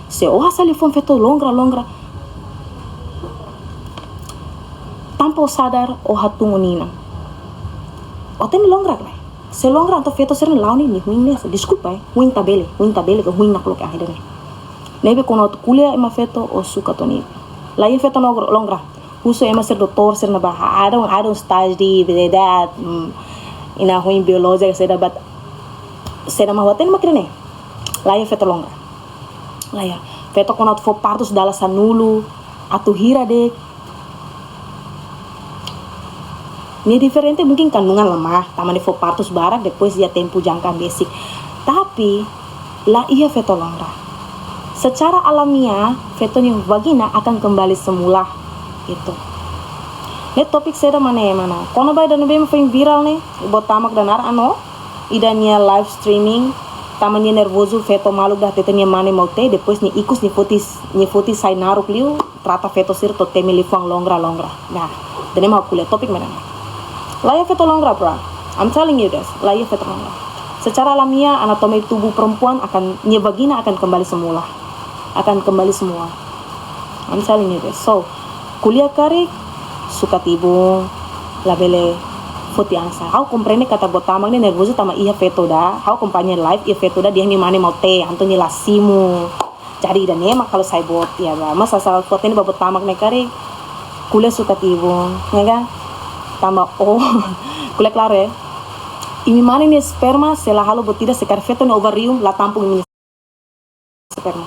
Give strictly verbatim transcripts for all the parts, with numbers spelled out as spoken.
Se ó hasai liafuan feto longra, longra, tanpa ó sadar ó hatún ó-nia inan. Ó temi longra, né? Se longra entaun feto sira-ne'e la'o nia, nia huin ne'e. Deskulpa, eh. Huin tabele, huin tabele, ke huin nakloke ahi ida-ne'e. Ne'ebé kuandu atu ko'alia ema feto, ó sukat ó-nia inan. La iha feto no longra. Husu ema sira doutór sira-ne'ebá, I don't, I don't study that. Mm, inan huin biolojia saida, but saida mak ha'u hatene mak ida-ne'e. La iha feto longra. La iha. Feto kuandu atu fó partus dala sanulu, atu hira de'it. Nia diferente mungkin kandungan lemah, tanba nia fó partus barak, depois iha tempu jangka besik. Tapi, la iha feto longra. Secara alamiah, feto nia vagina akan kembali semula. Itu. Ne'e topik saida mak ne'e, mana? Kona-ba ida ne'ebé mak foin viral ne'e, buat tamak danar ano, ida nia live streaming, tanba nia nervozu feto maluk ida hatete nia mane maun-tee, depois nia ikus nia foti, nia foti sai naruk liu, trata feto sira to'o temi liafuan longra, longra. Nah, ida-ne'e mak ha'u ko'alia topik mak ne'e. La iha feto longra, bro. I'm telling you this. La iha feto longra. Secara alamiah, anatomi tubuh perempuan akan, nia vagina akan kembali semula. Akan kembali semula. I'm telling you this. So, ko'alia karik, sukat ibun, labele foti angsa. Ha'u komprende katak buat tamak ne'e nervozu tanba iha feto ida. Ha'u akompaña live, iha feto ida dehan nia mane maun-tee, entaun nia la simu. Jadi ida-ne'e mak halo sai boot, ya ba. Mas asal foti ne'e ba buat tamak ne'e karik, ko'alia sukat ibun, ya kan? Tanba ó, ko'alia klaru, eh. Imi mane nia esperma, se la halo buat ida, se karik feto nia ovarium la tampung imi-nia esperma.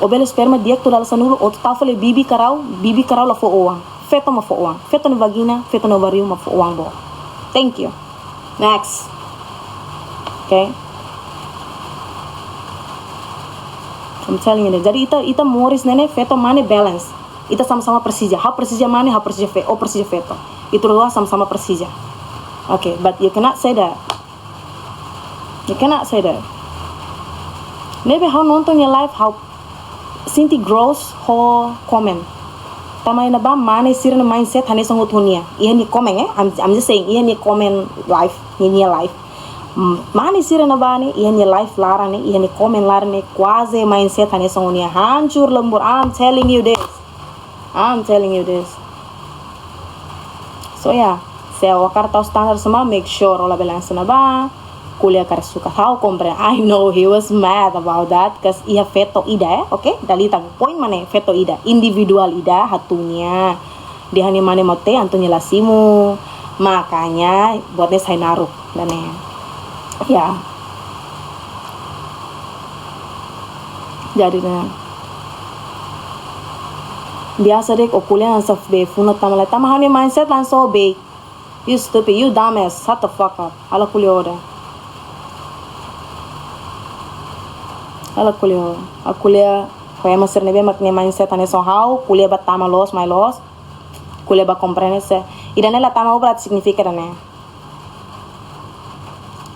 Ó bele esperma di'ak to'o dala sanulu, ó tau fali bibi karau, bibi karau la fó oan. Feto mak fó oan. Feto nia vagina, feto nia ovarium mak fó oan ba ó. Thank you. Next. Okay. I'm telling you. Jadi ita, ita moris ne'e ne'e, feto mane balance. Ita sama-sama presiza. Ha'u presiza mane, ha'u presiza fe-, ó presiza feto. Ita rua sama-sama presiza. Okay, but you cannot say that. You cannot say that. Ne'ebé ha'u nonton nia live, ha'u sente gross ho komen. Tanba iha ne'ebá mane sira-nia mindset hanesan hotu ho nia. Iha nia komen, eh? I'm, I'm just saying, iha nia komen live, nia, nia live. Mm, mane sira ne'ebá ne'e, iha nia live laran ne'e, iha nia komen laran ne'e, kuaze mindset hanesan ho nia, hancur lembur. I'm telling you this. I'm telling you this. So ya, se ó hakarak tau standar sira, make sure ó labele hanesan ne'ebá. Ko'alia karik sukat, ha'u komprende. I know he was mad about that, 'cause iha feto ida, eh, okay? Dala ida tan, poin mak ne'e, feto ida, individual ida, hatún nia. Dehan nia mane maun-tee, entaun nia la simu. Makanya, buat ne'e sai naruk, ida-ne'e. Ya. Jadi, ne'e. Biasa de'it, ó ko'alia hanesan be funu tanba lae. Tanba ha'u-nia mindset langsung be. You stupid, you dumbass, shut the fuck up. Ha'u la ko'alia ho ida. Ha'u la ko'alia ho ida. Ha'u ko'alia, ha'u ko'alia ho ema sira ne'ebé mak nia mindset hanesan ha'u, ko'alia ba tama loos, mai loos. Ko'alia ba komprende se. Ida-ne'e la tama obra signifika ida-ne'e.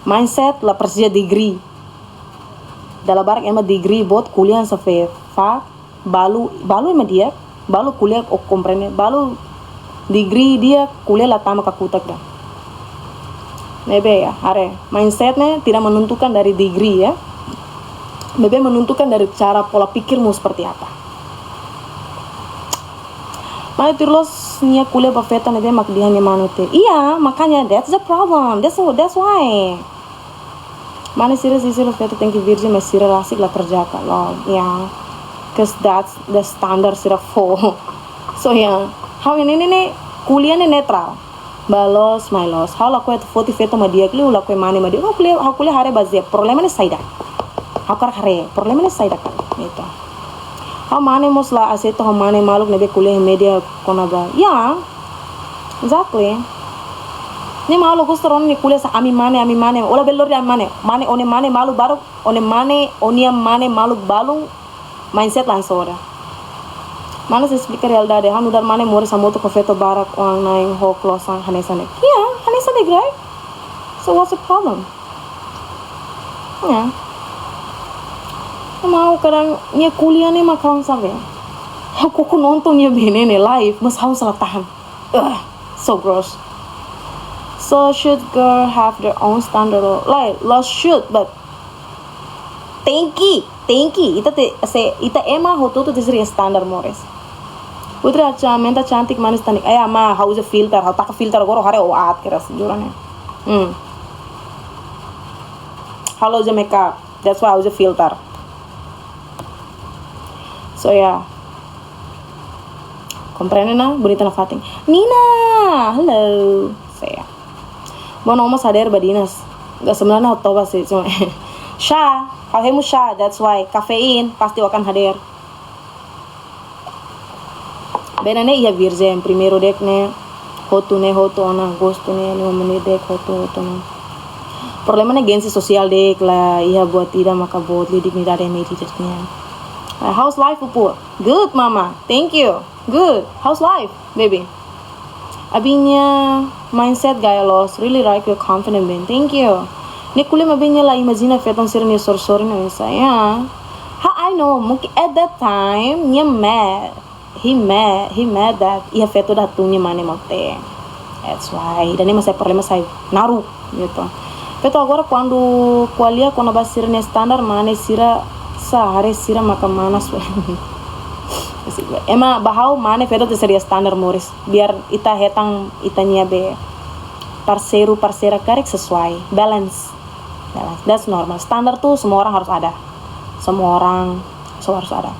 Mindset la presiza degree. Dala barak ema degree boot ko'alia hanesan fe, fa, balu, balu ema di'ak, balu ko'alia ó komprende, balu degree di'ak ko'alia la tama kakutak ida. Ne'ebé ya, haree, mindset ne'e tidak menentukan dari degree ya. Ne'ebé menentukan dari cara pola pikirmu seperti apa. Mane tuir loos nia ko'alia ba feto ne'ebé mak dehan nia mane maun-tee. Iya, makanya that's the problem. That's, that's why. Mane sira sisir feto tenke virjen, mas sira rasik la terjaga loos. Ya. 'Cause that's the standard sira fó. So ya, ha'u-nia ne'e ne'e ko'alia ne'e netral. Ba loos, mai loos. Ha'u lakohi atu foti feto mak di'ak liu, lakohi mane mak di'ak. Ha'u ko'alia, ha'u ko'alia haree bazeia. Problema ne'e saida. Ha'u hakarak haree. Problema ne'e saida karik. Itu. Ha'u mane mós la aseita ho mane maluk ne'ebé ko'alia iha média kona-ba. Ya. Exactly. Ne'e mak ha'u la gosta rona nia ko'alia hanesan ami mane, ami mane. Ó labele lori ami mane. Mane, ó-nia mane maluk balu. Ó-nia mane, ó-nia mane maluk balu. Mindset langsung ida. Mane sei esplika realidade, ha'u nu'udar mane moris hamutuk ho feto barak, oan-na'in, ho klosan, hanesan ne'e. Ya, hanesan ne'e, right? So what's the problem? Ya. Ema ha'u kadang nia ko'alia ne'e mak ha'u sabe. Ha'u koko nonton nia be ne'e ne'e live, mas ha'u sala tahan. Ugh, so gross. So should girl have their own standard or, like, la should, but tenke. Tenke, ita te, se, ita ema hotu-hotu tenke ser standar, moris. Putri Aca, menta cantik, manis, tanik. Ai, ama, ha'u uza filter, ha'u taka filter agora, haree ó aat keras, jura ne'e. Hmm. Ha'u la uza makeup, that's why ha'u uza filter. So, ya. Komprende ona? Bonita nafatin. Nina, hello. So, ya. Boa, no mós hadeer badinas. Sebenarnya ha'u toba sih, cuma. Sha, ha'u hemu Sha, that's why. Kafein, pasti ó akan hadeer. Bena ne'e iha virjen, primeiru de'it ne'e, hotu ne'e, hotu ona, gostu ne'e, lima menit de'it, hotu, hotu ne'e. Problema ne'e gengsi sosiál de'it la iha buat ida maka boot liu dignidade ema ida-idak nian. Uh, how's life, Pupu? Good, mama. Thank you. Good. How's life, baby? Abin nia mindset gaya loos, really like your confident, Ben. Thank you. Ne'e ko'alia mak abin nia la imajina feton sira-nia sori-sori no saya. Ha, I know, mungkin at that time, nia mad. He mad, he mad that iha feto ida hatún nia mane mote. That's why. Ida-ne'e mak sai problema sai naruk, gitu. Feto agora kuandu ko'alia kona-ba sira-nia standar mane sira sa haree sira maka manas. Ema ba ha'u mane feto tenke ser standar, moris. Biar ita hetan ita-nia be parseiru, parseira karik sesuai, balance. Balance. That's normal. Standar tuh semua orang harus ada. Semua orang, semua harus ada.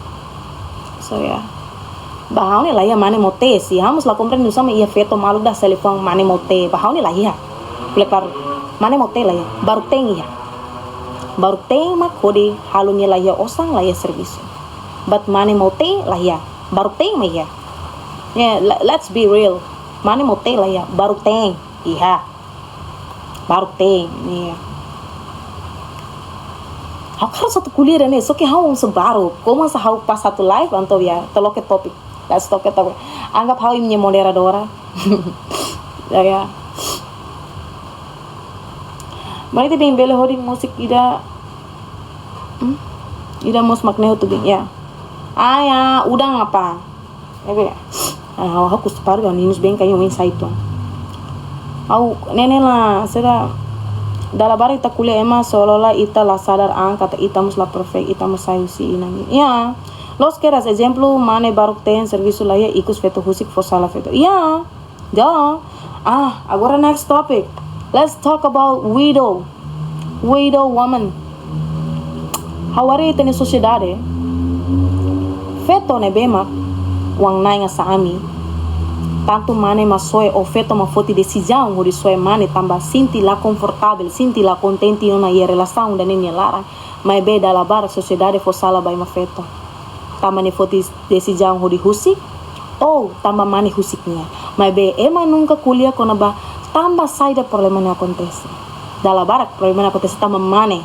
So, ya. Ba ha'u ne'e la iha mane mote sih. Ha'u mós la komprende nusá mak iha feto maluk ida selefoan mane mote. Ba ha'u ne'e la iha. Ko'alia klaru. Mane mote la iha. Baruk-teen iha. Baruk-teen mak hodi halo nia la iha osan, la iha servisu. But mane mote la iha. Baruk-teen mak iha. Yeah, le-, let's be real. Mane mote la iha. Baruk-teen iha. Baruk-teen, iya. Ha'u hakarak atu ko'alia ne'e, só ke ha'u mós baruk. Komu sa ha'u pas atu live, entaun ya, troka tópiku. Let's talk tópiku. Anggap ha'u imi-nia moderadora. Ya, ya. Mari ita bele hodi múzika ida. Hmm? Ida mós mak ne'e hotu, ya. Ah, ya, udan apa? Ebe, ah, ha'u, ha'u kusta paru dan ninus bem kayu inside tu. Ha'u, ne'e ne'e la, sira, dala barak ita ko'alia ema seolah-olah ita la sadar an katak ita mós la perfect, ita mós sai husi inan. Ya, loos kedas, ezemplu, mane baruk-teen servisu la iha, ikus feto husik fó sala feto. Ya, ya. Ah, agora next topic. Let's talk about widow. Widow woman. Ha'u haree ita-nia sosiedade, feto ne'ebé mak oan-na'in hanesan ami, tantu mane mak soe ou feto mak foti desizaun hodi soe mane tanba sente la konfortavel, sente la kontente ona iha relasaun ida-ne'e nia laran, maibé dala barak sosiedade fó sala ba ema feto. Tanba nia foti desizaun hodi husik, ou tanba mane husik nia. Maibé ema nunka ko'alia kona-ba tanba saida problema ne'e akontese. Dala barak problema ne'e akontese tanba mane.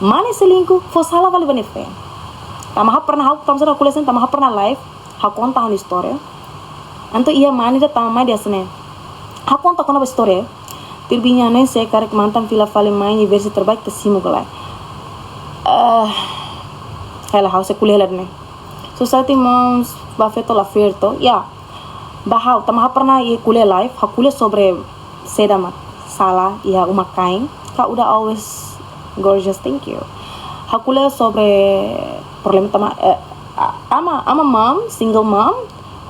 Mane selingkuh, fó sala fali ba nia feen. Tanba ha'u pernah, ha'u, tanba sira ko'alia hanesan, tanba ha'u pernah live, ha'u konta ha'u-nia istória. Entaun iha mane ida tama mai dehan hanesan ne'e. Ha'u konta kona-ba istória. Tuir binya ne'e se karik mantan fila fali mai nia versi terbaik ita simu ka lae. Eh, hela ha'u sei ko'alia hela ne'e. Society moms ba feto la fair to. Ya. Ba ha'u, tanba ha'u pernah iha ko'alia live, ha'u ko'alia sobre saida mak sala iha uma-kain. Kak Uda always gorgeous, thank you. Ha'u ko'alia sobre problema tanba, eh, a-, I'm a, I'm a mom, single mom,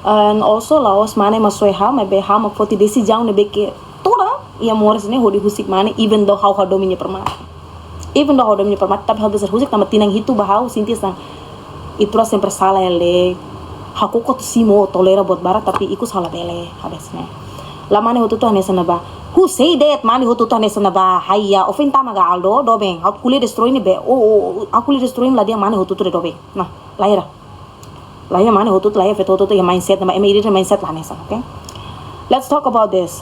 and also la'ós mane mak soe ha'u, maibé ha'u mak foti desizaun ne'ebé ke tuur iha moris ne'e hodi husik mane, even though ha'u hadomi nia permata. Even though ha'u hadomi nia permata, tapi ha'u deser husik tanba tinan hitu ba ha'u sente hanesan ita rua sempre sala hela de'it. Ha'u koko atu simu, tolera buat barak, tapi ikus ha'u labele, ha'u dehan hanesan ne'e. La mane hotu-hotu hanesan ne'ebá. Who say that mane hotu-hotu hanesan ne'ebá? Haya, ofen tama ga Aldo, doben. Ha'u ko'alia destroy ne'e be. Oh, oh, oh, ha'u ko'alia destroy ne'e la dehan mane hotu-hotu de'it doben. Nah, la iha. La iha mane hotu-hotu, la iha feto hotu-hotu, iha mindset ne'ebá, ema ida-idak nia mindset la hanesan, oke? Let's talk about this.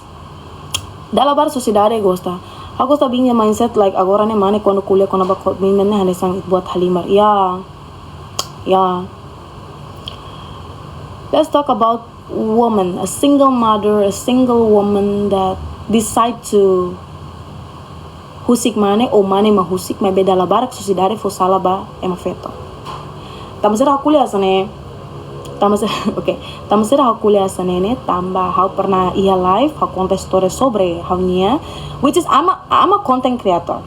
Dala barak sosiedade gosta. Ha'u gosta biin nia mindset, like, agora ne'e mane kuandu ko'alia kona-ba commitment ne'e hanesan buat halimar. Ya. Ya. Let's talk about woman, a single mother, a single woman that decide to husik mane, ou mane mak husik, maibé dala barak sosiedade fó sala ba ema feto. Tanba sira ha'u ko'alia hanesan ne'e, tanba sira, oke, tanba sira ha'u ko'alia hanesan ne'e, tanba ha'u pernah iha live, ha'u konta istória sobre ha'u-nia, which is I'm a, I'm a content creator.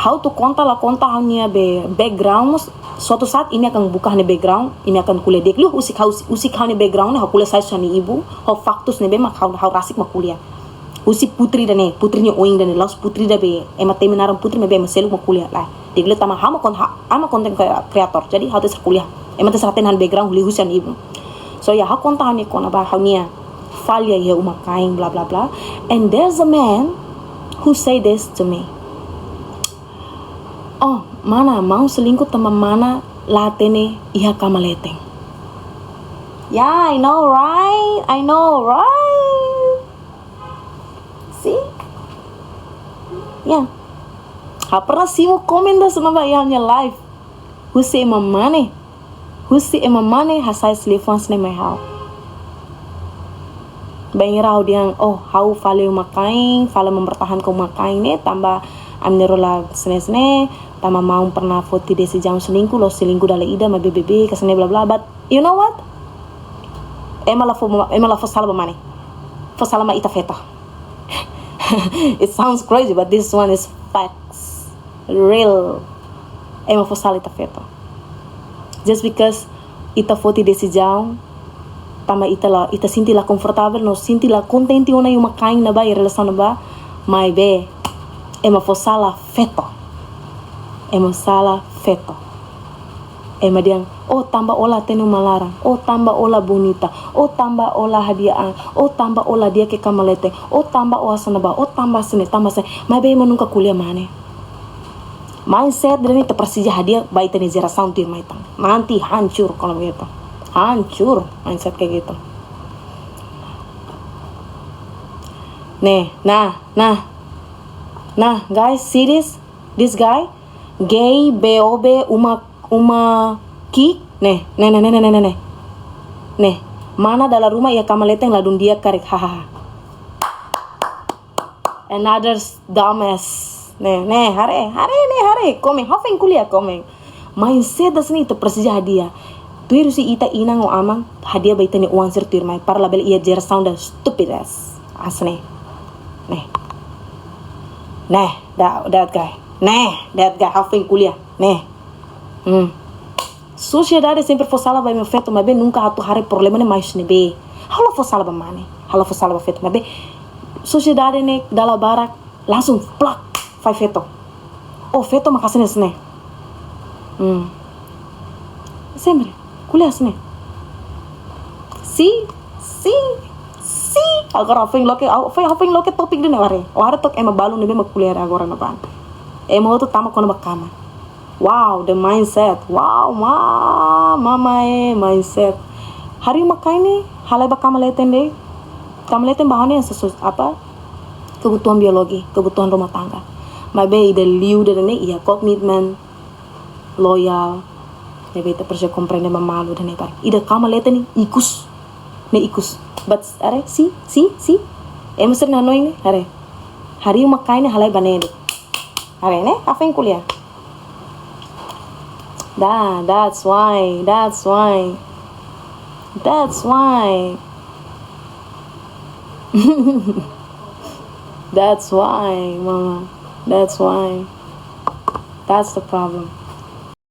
Ha'u atu konta la konta ha'u-nia be background, suatu saat imi akan buka ha'u-nia background, imi akan ko'alia di'ak liu, husik ha'u, husik ha'u-nia background, ha'u ko'alia sai husi ha'u-nia ibun, ho faktus ne'ebé mak ha'u, ha'u rasik mak ko'alia. Husi Putri ida-ne'e, Putri nia oin ida-ne'e, la'ós Putri ida be, ema temi naran Putri maibé ema seluk mak ko'alia lai. Di'ak liu tanba ha'u mak kon-, ha'u mak content creator, jadi ha'u atu hatuur ko'alia. Ema atu hatene ha'u-nia background liuhusi ha'u-nia ibun. So ya, ha'u konta ha'u-nia kona-ba ha'u-nia falla iha uma-kain, bla bla bla. And there's a man who say this to me. Oh, mana, maun selingkuh tanba mana la hatene iha kama leten. Yeah, I know, right? I know, right? See? Yeah. Ha'u pernah simu komen ida-ne'e ba iha ha'u-nia live. Husi ema mane? Husi ema mane hasai selingkuh hanesan ne'e mai ha'u? Bainhira ha'u dehan, oh, ha'u falla iha uma-kain, falla mempertahankan uma-kain ne'e, tanba ami na'in-rua la hanesan ne'e, tanba maun pernah foti desizaun selingkuh, la'ós selingkuh dala ida, maibé beibeik hanesan ne'e bla bla. But you know what? Ema la fó, ema la fó sala ba mane. Fó sala mai ita feto. It sounds crazy, but this one is facts. Real. Ema fó sala ita feto. Just because ita foti desizaun, tanba ita la, ita sente la konfortavel, no sente la kontente ona iha uma-kain ne'ebá, iha relasaun ne'ebá, maibé ema fó sala feto. Ema sala feto. Ema dehan, oh, tanba ó la hatene uma laran, oh, tanba ó la bonita, oh, tanba ó la hadi'a an, oh, tanba ó la di'ak iha kama leten, oh, tanba ó hanesan ne'ebá, oh, tanba hanesan ne'e, tanba hanesan ne'e. Maibé ema nunka ko'alia mane. Mindset ida-ne'e ita presiza hadi'a ba ita-nia jerasaun tuirmai tan. Nanti hancur kalau begitu. Hancur mindset kayak gitu. Ne'e, nah, nah. Nah, guys, see this? This guy, gay, B O B, uma, uma ki'ik. Ne'e, ne'e, ne'e. Ne'e, mana dala ruma iha kama leten ladún di'ak karik, hahaha. Another s-, dumbass. Ne'e, ne'e, haree, haree, ne'e, haree. Komen, ha'u foin ko'alia, komen. Mindset ida-ne'e ita presiza hadi'a. Tuir husi ita inan ou aman, hadi'a ba ita-nia oan sira tuirmai. Para labele iha jerasaun ida stupid ass. Hanesan ne'e. Ne'e. Ne'e, that, that guy. Ne'e, that guy, ha'u foin ko'alia. Ne'e. Hmm. Sosiedade sempre fó sala ba ema feto, maibé nunka atu haree problema ne'e mai husi ne'ebé. Ha'u la fó sala ba mane, ha'u la fó sala ba feto, maibé sosiedade ne'e dala barak langsung plak fai feto. Oh, feto mak hanesan ne'e. Hmm. Sempre ko'alia hanesan ne'e. See, see, see. Agora ha'u foin loke, ha'u foin, ha'u foin loke topik ida-ne'e haree. Ó haree took ema balu ne'ebé mak ko'alia agora ne'ebá. Ema hotu tama kona-ba kama. Wow, the mindset. Wow, ma, mama e, mindset. Harii uma-kain ne'e halai ba kama leten de'it. Kama leten ba ha'u-nia sesuatu apa? Kebutuhan biologi, kebutuhan rumah tangga. Maibé ida liu ida-ne'e iha komitmen, loyal. Ne'ebé ita presiza komprende ba malu ida-ne'e para. Ida kama leten ne'e ikus. Ne'e ikus. But, haree, see, see, see. Ema sira-nia hanoin ne'e, haree. Harii uma-kain ne'e halai ba ne'e de'it. Haree, ne'e, ha'u foin ko'alia. Da, that's why, that's why. That's why. That's why, mama. That's why. That's the problem.